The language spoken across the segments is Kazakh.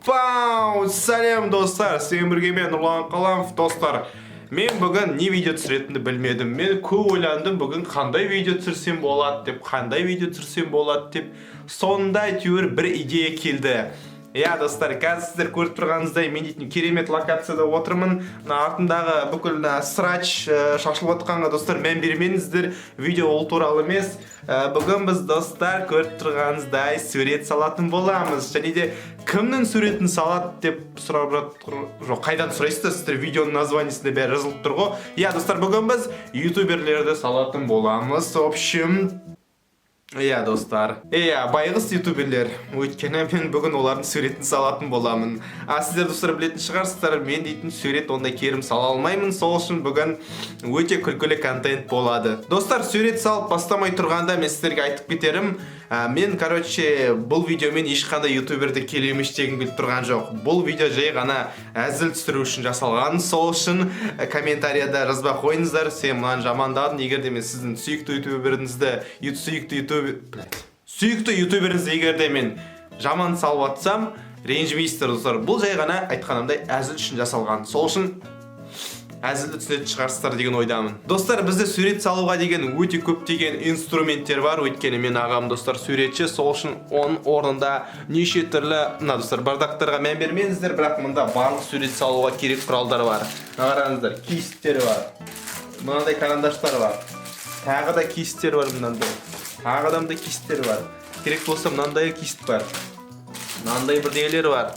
Пау! Сәлем, достар! Сіздермен бірге мен, Нұрлан Қаламов. Достар, мен бүгін не видео түсіретінімді білмедім. Мен көп ойландым, бүгін қандай видео түсірсем болады деп, қандай видео түсірсем болады деп. Сонда әйтеуір бір идея келді. Иә, достар, қазір сіздер көріп тұрғаныңыздай, мен дейтін керемет локацияда отырмын. Мына артымдағы бүкіл мына срач шашылып жатқанға, достар, мән бермеңіздер. Видео ол туралы емес. Бүгін біз, достар, көріп тұрғаныңыздай, сурет салатын боламыз. Және де кімнің суретін салады деп сұрап жатыр. Жоқ, қайдан сұрайсыздар, сіздер видеоның названиесінде бәрі жазылып тұр ғой. Иә, достар, бүгін біз ютуберлерді салатын боламыз. В общем, иә, достар. Иә, байғұс ютуберлер. Өйткені мен бүгін олардың суретін салатын боламын. А сіздер, достар, білетін шығарсыздар, мен дейтін сурет ондай керім сала алмаймын. Сол үшін бүгін өте күлкілі контент болады. Достар, сурет салып бастамай тұрғанда мен сіздерге айтып кетерім, мен, короче, бұл видеомен ешқандай ютуберді келемештегім келіп тұрған жоқ. Бұл видео жай ғана әзіл түсіру үшін жасалған. Сол үшін комментарияда жазбай қойыңыздар: «Сен мынаны жамандадың». Егер де мен сіздің сүйікті ютуберіңізді, сүйікті ютубер, блядь, сүйікті ютуберіңізді егер де мен жаман салып жатсам, ренжімейсіздер, достар. Бұл жай ғана, айтқанымдай, әзіл үшін жасалған. Сол үшін әзілді түсінетін шығарсыздар деген ойдамын. Достар, бізде сурет салуға деген өте көптеген инструменттер бар, өйткені мен ағам, достар, суретші. Сол үшін оның орнында неше түрлі мына, достар, бардақтарға мән бермеңіздер, бірақ мында барлық сурет салуға керек құралдар бар. Мына қараңыздар, кисттер бар, мынандай карандаштар бар, тағы да кисттер бар, мынандай, тағы да мындай кисттер бар, керек болса, мынандай кисть бар, мынандай бірдеңелер бар,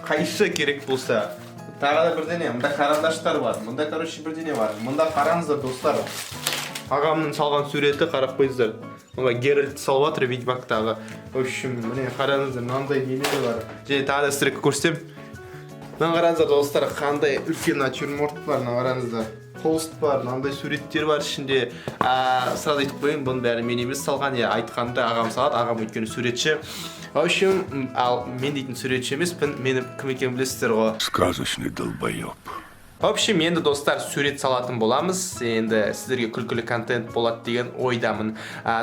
қайшы керек болса, тағы да бірдеңе, мында карандаштар бар, мында, короче, бірдеңе бар. Мында қараңыздар, достар, ағамның салған суреті, қарап қойыңыздар. Мына Геральт салып жатыр, Ведьмактағы. В общем, міне, қараңыздар, мынандай нелер бар. Және тағы да сіздерге көрсетемін. Мына қараңыздар, достар, қандай үлкен натюрморт бар. Мына қараңыздар, холст бар, мынандай суреттер бар ішінде. Сразу айтып қояйын, бұның бәрі мен емес салған, иә, айтқанымда ағам салады. Ағам өйткені суретші. В общем, ал мен дейтін суретші емеспін. Мені кім екенін білесіздер ғой. Сказочный долбоеб. В общем, енді, достар, сурет салатын боламыз. Енді сіздерге күлкілі контент болады деген ойдамын.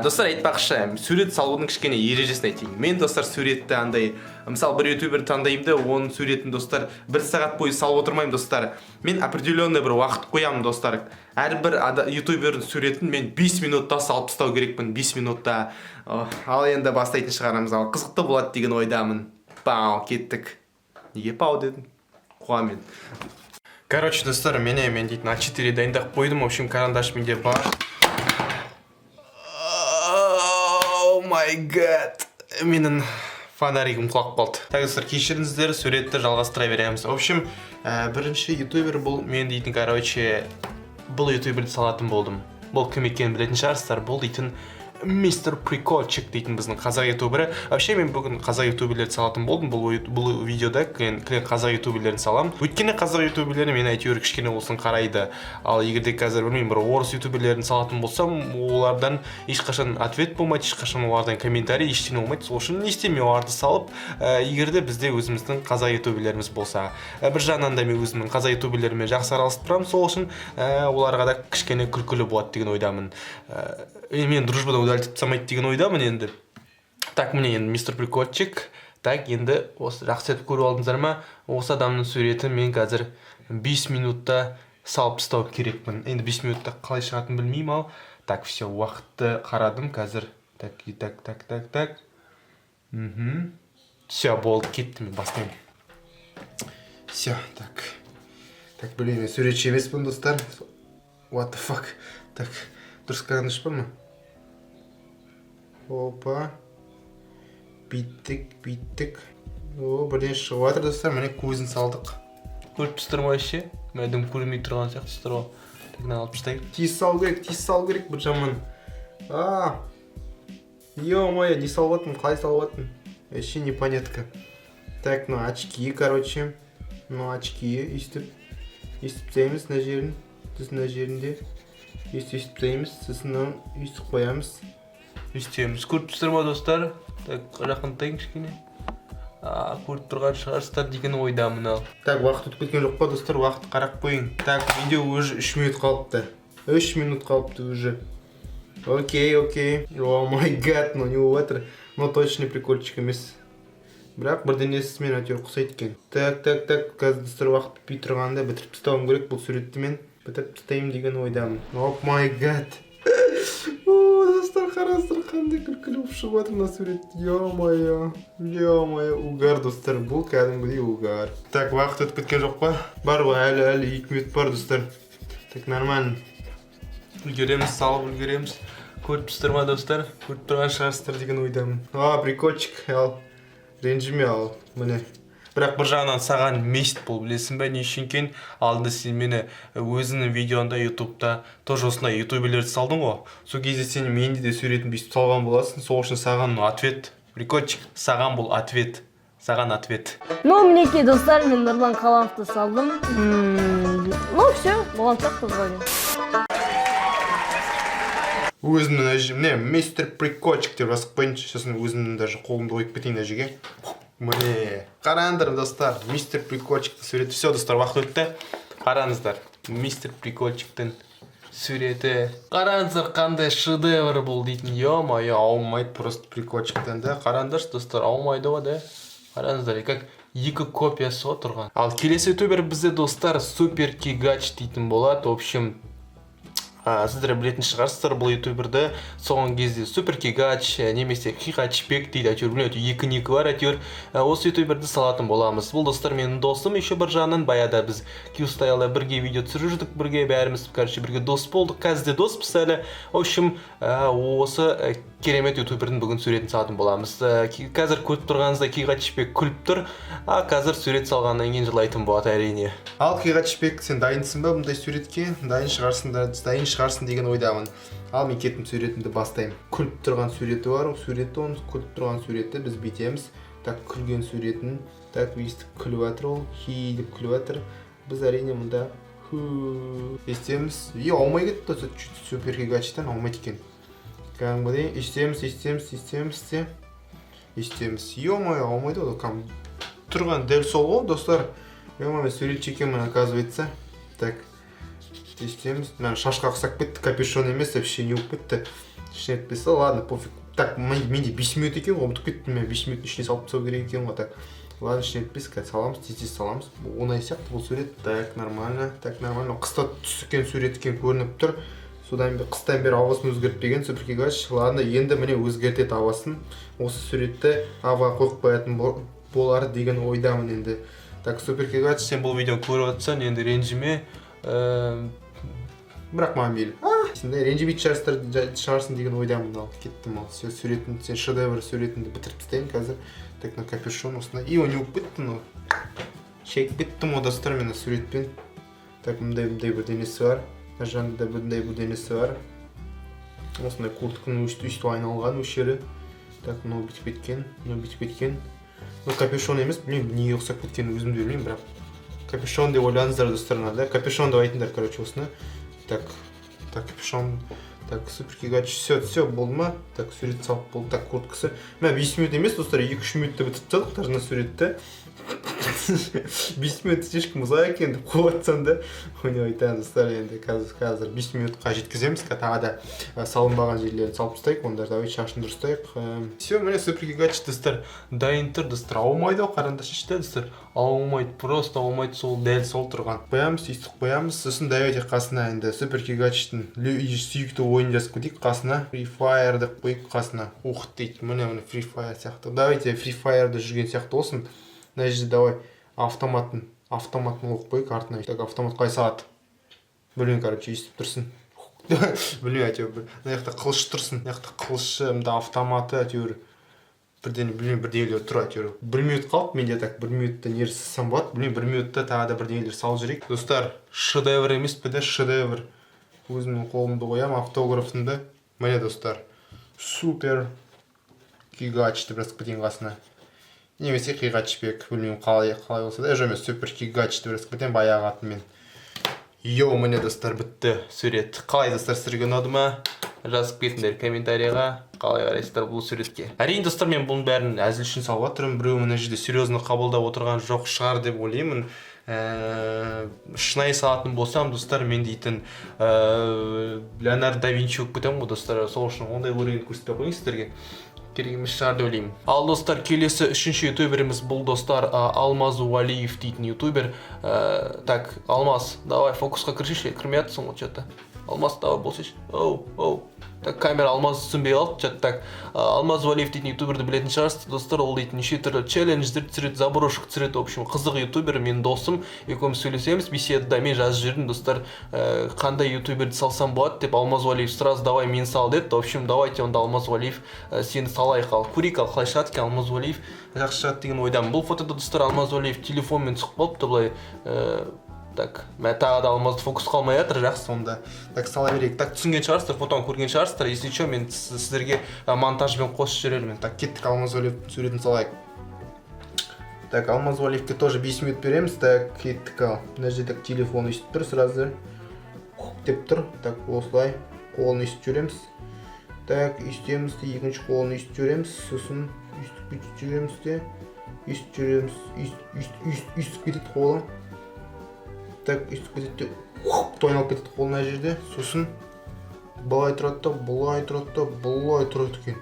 Достар, айтпақшы, сурет салудың кішкене ережесін айтайын. Мен, достар, суретті андай, мысалы, бір ютубер таңдаймын да, оның суретін, достар, бір сағат бойы салып отырмаймын, достар. Мен определенный бір уақыт қоямын, достар. Әрбір ютубердің суретін мен 5 минутта салып тастау керекпін, 5 минутта. Ал енді бастайтын шығарамыз, ал қызықты болады деген ойдамын. Пау, кеттік. Неге пау дедім? Қуамын. Короче, достар, міне, мен дейтін А4 дайындап қойдым. В общем, карандаш менде бар. Oh my God. Менің фонаригім құлап қалды. Так, достар, кешіріңіздер, суретті жалғастыра береміз. В общем, бірінші ютубер бұл мен дейтін, короче, бұл ютуберді салатын болдым. Бұл кім екенін білетін шығарсыздар. Бұл дейтін Мистер Прикольчик дейтін біздің қазақ ютубері. Вообще, мен бүгін қазақ ютуберлерді салатын болдым. Бұл видеода кілең қазақ ютуберлерін саламын. Өйткені қазақ ютуберлері мен әйтеуір кішкене болсын қарайды. Ал егер де қазір, білмеймін, бір орыс ютуберлерін салатын болсам, олардан ешқашан ответ болмайды, ешқашан олардан комментарий, ештеңе болмайды. Сол үшін не істеймін мен оларды салып, егер де бізде өзіміздің қазақ ютуберлеріміз болса. Бір жағынан да мен өзімнің қазақ ютуберлерімен жақсы араласып тұрамын, сол үшін оларға да кішкене күлкілі болады деген ойдамын. Мен дружбадан удалить тастамайды деген ойдамын енді. Так, міне, енді Мистер Прикольчик. Так, енді осы жақсы етіп көріп алдыңыздар ма? Осы адамның суретін мен қазір 5 минутта салып тастау керекпін. Енді 5 минутта қалай шығатынын білмеймін, ал. Так, все, уақытты қарадым қазір. Так, так, так, так, так. Все, болды, кетті, мен бастаймын. Все, так. Так, блин, мен суретші емеспін, достар. What the fuck? Так, дұрыс карандаш бар ма? Опа. Бүйттік, бүйттік. О, бірдеңе шығып жатыр, достар. Міне, көзін салдық. Көріп тұрсыздар ма вообще? Мәдім көрмей тұрған сияқтысыздар ғой. Так, мынаны алып тастайық. Тез салу керек, тез салу керек, бір жаман. А, ё-моё, не салып жатырмын, қалай салып жатырмын? Вообще непонятка. Так, ну очки, короче. Ну очки, өйстіп. Өйстіп тастаймыз мына жерін. Сосын мына жерінде. Өйстіп, өйстіп тастаймыз. Сосын мынаны өйстіп қоямыз. Өйстеміз. Көріп тұрсыздар ма, достар? Так, жақындайын кішкене. А, көріп тұрған шығарсыздар деген ойдамын, ал. Так, уақыт өтіп кеткен жоқ па, достар? Уақыт қарап қойың. Так, менде уже 3 минут қалыпты. 3 минут қалыпты уже. Окей, окей. Oh my God, ну не болып жатыр. Ну точно прикольчик емес. Бірақ бірдеңесімен әйтеуір ұқсайды екен. Так, так, так, қазір, достар, уақыт бітпей тұрғанда бітіріп тастауым керек бұл суретті. Мен бітіріп тастаймын деген ойдамын. Oh my God! О, достар, қараңыздар, қандай күлкілі болып шығып жатыр мына сурет. Ё-моё, ё-моё, угар, достар, бұл кәдімгідей угар. Так, уақыт өтіп кеткен жоқ па? Бар ғой әлі, әлі 2 минут бар, достар. Так, нормально, үлгереміз, салып үлгереміз. Көріп тұрсыздар ма, достар? Көріп тұрған шығарсыздар деген ойдамын. А, прикольчик, ал ренжіме. Ал міне, бірақ бір жағынан саған месть бұл, білесің бе не үшін екенін? Алдында сен мені өзіңнің видеоңда Ютубта тоже осындай ютуберлерді салдың ғой. Сол кезде сен менде де суретімді бүйтіп салған боласың. Сол үшін саған ответ, прикольчик, саған бұл ответ, саған ответ. Ну, мінекей, достар, мен Нұрлан Қаламовты салдым. Ну, все, болған сияқты вроде. Өзімнің мына міне, мистер Прикольчик деп жазып қояйыншы. Сосын өзімнің даже қолымды қойып кетейін мына жерге. Міне, қараңдар, достар, мистер Прикольчиктің суреті. Все, достар, уақыт өтті. Қараңыздар, мистер Прикольчиктің суреті. Қараңыздар, қандай шедевр бұл дейтін. Ё-моё, аумайды просто прикольчиктен да. Қараңдаршы, достар, аумайды ғой да. Қараңыздар, как екі копиясы ғой тұрған. Ал келесі ютубер бізде, достар, Супер Кигач дейтін болады. В общем, сіздер білетін шығарсыздар бұл ютуберді. Соңғы кезде Супер Кигач немесе Кигачбек дейді, әйтеуір білмеймін, әйтеуір екі никі бар әйтеуір. Осы ютуберді салатын боламыз. Бұл, достар, менің досым еще бір жағынан. Баяғыда біз Кьюстайлда бірге видео түсіріп жүрдік бірге бәріміз, короче, бірге дос болдық, қазір де доспыз әлі. В общем, осы керемет ютубердің бүгін суретін салатын боламыз. Қазір көріп тұрғаныңыздай, Кигачбек күліп тұр, а қазір сурет салғаннан кейін жылайтын болады, әрине. Ал, Кигачбек, сен дайынсың ба бұндай суретке? Дайын шығарсың да, дайын шығарсың деген ойдамын. Ал мен кеттім, суретімді бастаймын. Күліп тұрған суреті бар, суреті оның, күліп тұрған суреті. Біз бүйтеміз. Так, күлген суретін. Так, өйстіп күліп жатыр ол, хи деп күліп жатыр. Біз, әрине, мұнда ху естеміз. И аумай кетті осы Супер Кигачтан, аумайды екен кәдімгідей. Естеміз, естеміз, естеміз де естеміз. Ё-моё, аумайды ғой, кәдімгі тұрған дәл сол ғой, достар. Ё-моё, мен суретші екенмін, оказывается. Так, естеміз. Мына шашқа ұқсап кетті, капюшон емес, вообще не болып кетті, ештеңе етпесе. Ладно, пофиг. Так, менде 5 минут екен ғой, ұмытып кеттім мен, 5 минуттың ішіне салып тастау керек екен ғой. Так, ладно, ештеңе етпес, қазір саламыз, тез тез саламыз. Оңай сияқты бұл сурет. Так, нормально, так, нормально. Қыста түскен сурет екен, көрініп тұр. Содан қыстан бері ауасын өзгертпеген Супер Кигач. Ладно, енді міне өзгертеді ауасын. Осы суретті аваға қойып қоятын болар деген ойдамын енді. Так, Супер Кигач, сен бұл видеоны көріп жатсаң, енді ренжіме. Бірақ маған мейлі, сен ренжімейтін шығарсыздар, шығарсың деген ойдамын. Ал кеттім. Ал все, суретін, сен шедевр суретіңді бітіріп тастайын қазір. Так, мына капюшон осындай. И не болып кетті мынау? Шегіп кеттім ғой, достар, мен суретпен. Так, мындай мындай бірдеңесі бар, мына жағында мындай бірдеңесі бар. Осындай куртканың өйстіп өйстіп айналған осы жері. Так, мынау бүйтіп кеткен, мынау бүйтіп кеткен. Ну, капюшон емес, білмеймін, неге ұқсап кеткенін өзім де білмеймін, бірақ капюшон деп ойлаңыздар, достар, мына да капюшон деп айтыңдар, короче, осыны. Так, так, капюшон. Так, Супер Кигач, все, все болды ма? Так, сурет салып болды. Так, курткасы. Мә, 5 минут емес, достар, 2-3 минутта бітіріп тастадық даже мына суретті. 5 минут слишком ұзақ екен деп қойып жатсам да, ойнап айтамын, достар. Енді қазір 5 минутқа жеткіземіз. Тағы да салынбаған жерлерін салып тастайық онда. Давай, шашын дұрыстайық. Все, міне, Супер Кигач, достар, дайын тұр, достар. Аумайды ғой, қараңдаршы да, достар, аумайды, просто аумайды. Сол, дәл сол тұрған. Қоямыз, өйстіп қоямыз. Сосын давайте қасына енді Супер Кигачтың сүйікті ойынын жазып кетейік қасына. Free Fire деп қояйық қасына. Ух дейді, міне, міне, Free Fire сияқты. Давайте Free Fire'да жүрген сияқты болсын. Мына жерде давай автоматын қойып қояйық артына. Так, автомат қалай салады, білмеймін, короче, өйстіп тұрсын, білмеймін, әйтеуір мына жақта қылыш тұрсын, мына жақта қылышы, мында автоматы, әйтеуір бірдеңе, білмеймін, бірдеңелер тұр әйтеуір. Бір минут қалды менде. Так, бір минутта не жасасам болады, білмеймін. Бір минутта тағы да бірдеңелер салып жіберейік. Достар, шедевр емес пе да, шедевр. Өзімнің қолымды қоямын, автографымды. Міне, достар, Супер Кигач деп жазып кетейін қасына немесе Қиғашбек, білмеймін, қалай болса да. Жоқ, мен Супер Кигач деп жазып кетемін баяғы атыммен. Йоу, міне, достар, бітті сурет. Қалай, достар, сіздерге ұнады ма? Жазып кетіңдер комментарийға, қалай қарайсыздар бұл суретке? Әрине, достар, мен бұның бәрін әзіл үшін салып жатырмын. Біреу мына жерде серьезно қабылдап отырған жоқ шығар деп ойлаймын. Шынайы салатын болсам, достар, мен дейтін Леонардо да Винчи болып кетемін ғой, достар. Сол үшін ондай уровень көрсетпей ақ қояйын сіздерге. Керек емес шығар деп ойлаймын. Ал, достар, келесі үшінші ютуберіміз бұл, достар, Алмаз Уалиев дейтін ютубер. Так, Алмаз, давай фокусқа кіршеші, кірмей жатырсың ғой че-то. Алмаз, давай болсайшы. Оу, оу. Так, камера Алмаз түсінбей қалды че-то. Так, Алмаз Уалиев дейтін ютуберді білетін шығарсыз, достар. Ол дейтін неше түрлі челлендждер түсіреді, заброшка түсіреді. В общем, қызық ютубер, менің досым. Екеуміз сөйлесеміз беседада. Мен жазып жібердім, достар, қандай ютуберді салсам болады деп. Алмаз Уалиев сразу: «Давай мені сал», — деді. В общем, давайте онда, Алмаз Уалиев, сені салайық. Ал көрейік, ал қалай шығады екен Алмаз Уалиев. Жақсы шығады деген ойдамын. Бұл фотода, достар, Алмаз Уалиев телефонмен түсіп қалыпты былай. Так, мә, тағы да Алмазды фокус қалмай жатыр. Жақсы онда. Так, сала берейік. Так, түсінген шығарсыздар, фотоны көрген шығарсыздар. Если че, мен сіздерге монтажбен қосып жіберермін. Так, кеттік, Алмаз Уалиевтің суретін салайық. Так, Алмаз Уалиевке тоже 5 минут береміз. Так, кеттік. Ал мына жерде, так, телефон өйстіп тұр, сразу деп тұр. Так, осылай қолын өйстіп жібереміз. Так, өйстеміз де, екінші қолын өйстіп жібереміз, сосын өйстіп, бүйтіп жібереміз де, өйстіп жібереміз, өйстіп, өйстіп, өйстіп, өйстіп кетеді қолы. Так, өйстіп кетеді де, ух, айналып кетеді қолы мына жерде. Сосын былай тұрады да, былай тұрады да, былай тұрады екен,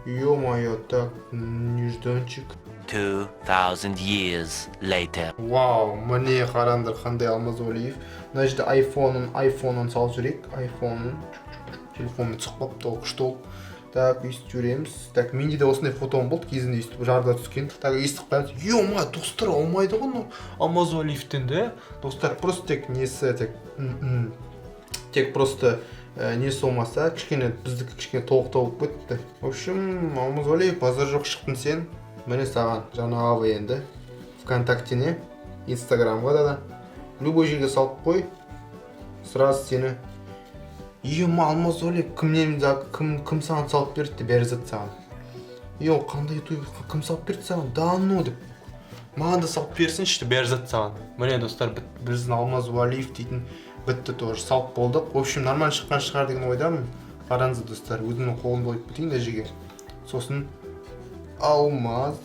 ё-моё. Так, нежданчик. 2,000 years later. Вау, міне, қараңдар, қандай Алмаз Уәлиев. Мына жерде айфонын салып жіберейік. Айфонын телефонмен түсіп қалыпты, ол күшті болды. Так, өйстіп жібереміз. Так, менде де осындай фотом болды кезінде, өйстіп жарда түскен. Так, өйстіп қоямыз. Ё, достар, алмайды ғой мынау Алмаз Уәлиевтен де, достар. Просто тек несі, тек тек просто несі болмаса, кішкене біздікі кішкене толықтау болып кетті. В общем, Алмаз Уәлиев, базар жоқ, шықтың сен. Міне саған жаңағы енді ВКонтактене, Инстаграмға да, любой жерге салып қой сразу сені. Ема, Алмаз Уәлиев, кімнен кім саған салып берді деп, бәрі зат саған. Е, ол қандай ютубер, кім салып берді саған? Да ну деп, маған да салып берсінші деп, бәрі зат саған. Міне, достар, біздің Алмаз Уәлиев дейтін бітті, тоже салып болдық. В общем, нормально шыққан шығар деген ойдамын. Қараңыздар, достар, өзімнің қолымды қойып кетейін мына жерге. Сосын Алмаз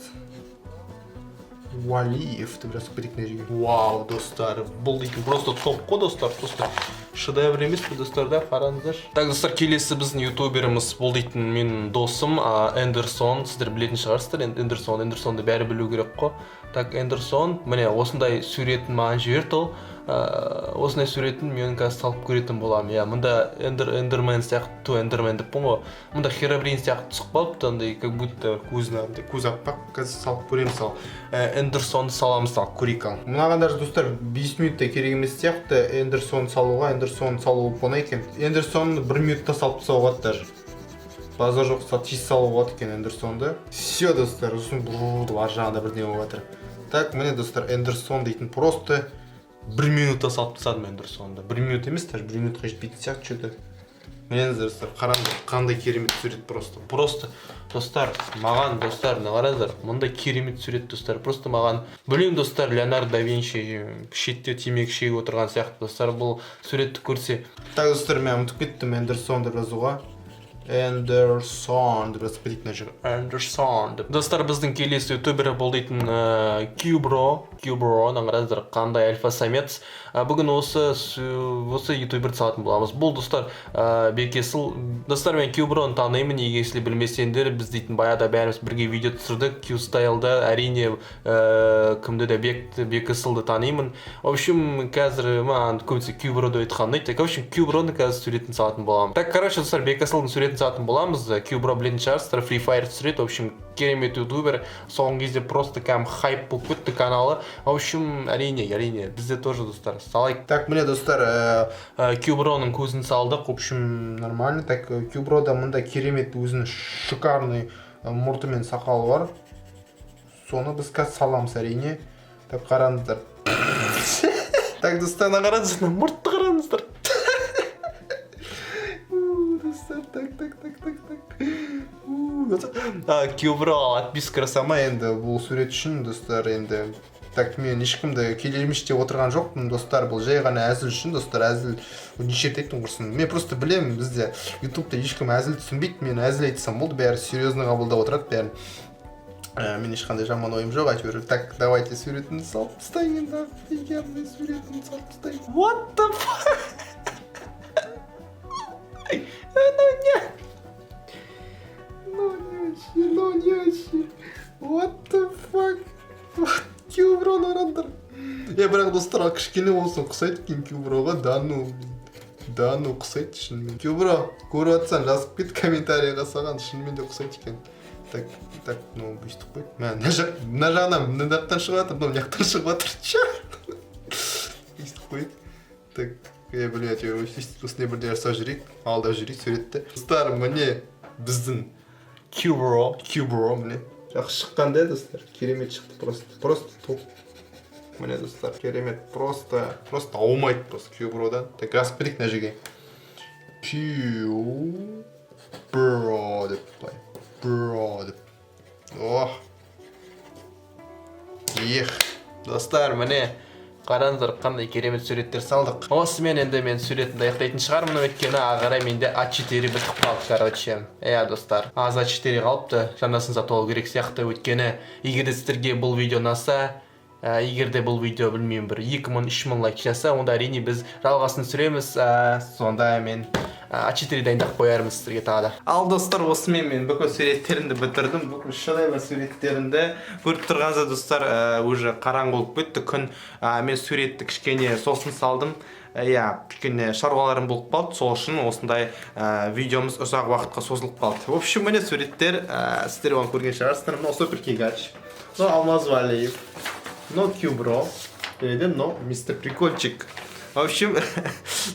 Уәлиев деп жазып кетейік мына жерге. Вау, достар, бұл дейтін просто топ қой, достар, просто шедевр емес пе, достар, да? Қараңыздаршы. Так, достар, келесі біздің ютуберіміз бұл дейтін менің досым, Эндерсон. Сіздер білетін шығарсыздар Эндерсон. Эндерсонды бәрі білу керек қой. Так, Эндерсон, міне, осындай суретін маған жіберді ол. Осындай суретін мен қазір салып көретін боламын, иә. Мында эндермен сияқты, ту, эндермен деппін ғой, мында Херобрин сияқты түсіп қалыпты андай, как будто. Көзін андай, көзі аппақ. Қазір салып көреміз. Ал Эндерсонды саламыз. Салып көрейік. Ал мынаған даже, достар, 5 минутта керек емес сияқты Эндерсон салуға. Эндерсон салу оңай екен. Эндерсонды бір минутта салып тастауға болады даже, базар жоқ, тез салуға болады екен Эндерсонды. Все, достар, сосын бррр деп ар жағында бірдеңе болып жатыр. Так, міне, достар, Эндерсон дейтін просто бір минутта салып тастадым Эндерсонды. Бір минут емес, даже бір минутқа жетпейтін сияқты че то. Міне, достар, қараңдар, қандай керемет сурет просто. Просто, достар, маған, достар, мына қараңыздар, мындай керемет сурет, достар, просто маған, білмеймін, достар, Леонардо да Винчи шетте темекі шегіп отырған сияқты, достар, бұл суретті көрсе. Так, достар, мен ұмытып кеттім Эндерсон деп жазуға. Эндерсон деп жазып кетейік мына жерге. Эндерсон деп. Достар, біздің келесі ютубер бұл дейтін Кюбро. Кюбро, мына қараңыздар, қандай альфа самец. Бүгін осы ютуберді салатын боламыз. Бұл, достар, Бекесіл. Достар, мен Кюброны танимын, неге, если білмесеңдер, біз дейтін баяғыда бәріміз бірге видео түсірдік Q стайлда. Әрине, кімді де, Бекесілді танимын. В общем, қазір маған көбінесе Кюбро деп айтқан ұнайды. В общем, Кюброны қазір суретін салатын боламын. Так, короче, достар, Бекесілдің суретін салатын боламыз. Кюбро білетін шығарсыздар, Free Fire түсіреді. В общем, керемет ютубер. Соңғы кезде просто кәдімгі хайп болып кетті каналы. В общем, әрине, әрине, бізде тоже, достар, салайық. Так, міне, достар, Кюброның көзін салдық. В общем, нормально. Так, Кюброда мында керемет өзінің шикарный мұрты мен сақалы бар. Соны біз қазір саламыз, әрине. Так, қараңыздар. Так, достар, мына қараңыздар, мына мұртты қараңыздар. У, достар, так, так, так, так, так. У, достар. Кюбро, отписка Жасама енді бұл сурет үшін, достар, енді. Так, мен ешкімді келеміш деп отырған жоқпын, достар, бұл жай ғана әзіл үшін, достар, әзіл. Неше рет айттым, құрсын. Мен просто білемін, бізде ютубта ешкім әзіл түсінбейді. Мен әзіл айтсам болды, бәрі серьезно қабылдап отырады бәрін. Мен ешқандай жаман ойым жоқ әйтеуір. Так, давайте суретін салып тастайын енді, офигенный суретін салып тастайын. What the fuck? Ну не. Ну не. Вообще, ну не вообще. What the fuck? Кюброны қараңдар. Е, бірақ, достар, кішкене болсын, ұқсайды екен Кюброға, да ну. Да ну, ұқсайды шынымен. Кюбро, көріп жатсаң, жазып кет комментарийға, саған шынымен де ұқсайды екен. Так, так, ну, бүйтіп қой. Мә, мына жақ, мына жағынан, мына жақтан шығып жатыр, мынау мына жақтан шығып жатыр. Черт! Өйстіп қояйық. Так, е, блядь, осындай бірдеңе жасап жіберейік, алдап жіберейік суретті. Достар, міне, біздің Кюбро, Кюбро, міне. Жақсы шыққан да, достар, керемет шықты просто, просто топ. Міне, достар, керемет, просто, просто аумайды просто Кюбродан. Так, жазып кетейік мына жерге. Кюбро деп былай. Бро деп. Ох. Ех. Достар, міне, қараңыздар, қандай керемет суреттер салдық. Осымен енді мен суретімді аяқтайтын шығармын, өйткені ары қарай менде А4 бітіп қалды, короче. Иә, достар, аз А4 қалыпты, жаңасын сатып алу керек сияқты, өйткені егер де сіздерге бұл видео ұнаса, егер де бұл видео, білмеймін, бір 2000, 3000 лайк жинаса, онда, әрине, біз жалғасын түсіреміз. Сонда мен А4 дайындап қоярмын сіздерге тағы да. Ал, достар, осымен мен бүкіл суреттерімді бітірдім, бүкіл шедевр суреттерімді. Көріп тұрғаныңыздай, достар, уже қараңғы болып кетті күн. Мен суретті кішкене сосын салдым. Иә, кішкене шаруаларым болып қалды, сол үшін осындай видеомыз ұзақ уақытқа созылып қалды. В общем, міне суреттер, сіздер оны көрген шығарсыздар. Мынау Супер Кигач, мынау Алмаз Валиев, мынау Кюбро және де мынау Мистер Прикольчик. В общем,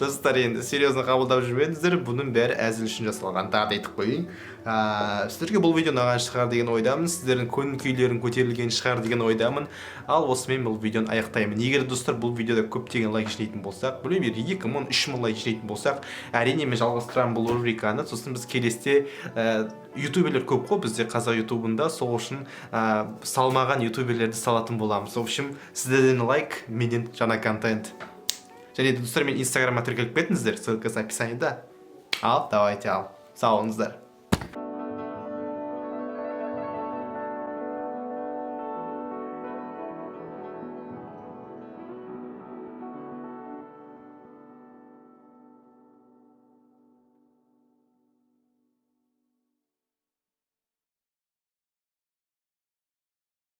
достар, енді серьезно қабылдап жүрмеңіздер, бұның бәрі әзіл үшін жасалған, тағы да айтып қояйын. Сіздерге бұл видео ұнаған шығар деген ойдамын, сіздердің көңіл күйлерің көтерілген шығар деген ойдамын. Ал осымен бұл видеоны аяқтаймын. Егер, достар, бұл видеода көптеген лайк жинайтын болсақ, білмеймін, егер 2000, 3000 лайк жинайтын болсақ, әрине, мен жалғастырамын бұл рубриканы. Сосын біз келесіде, ютуберлер көп қой бізде қазақ ютубында, сол үшін салмаған ютуберлерді салатын боламыз. В общем, сіздерден лайк, менен жаңа контент. Және де, достар, мен инстаграмға тіркеліп кетіңіздер, ссылкасы описаниеда. Ал давайте, ал сау болыңыздар.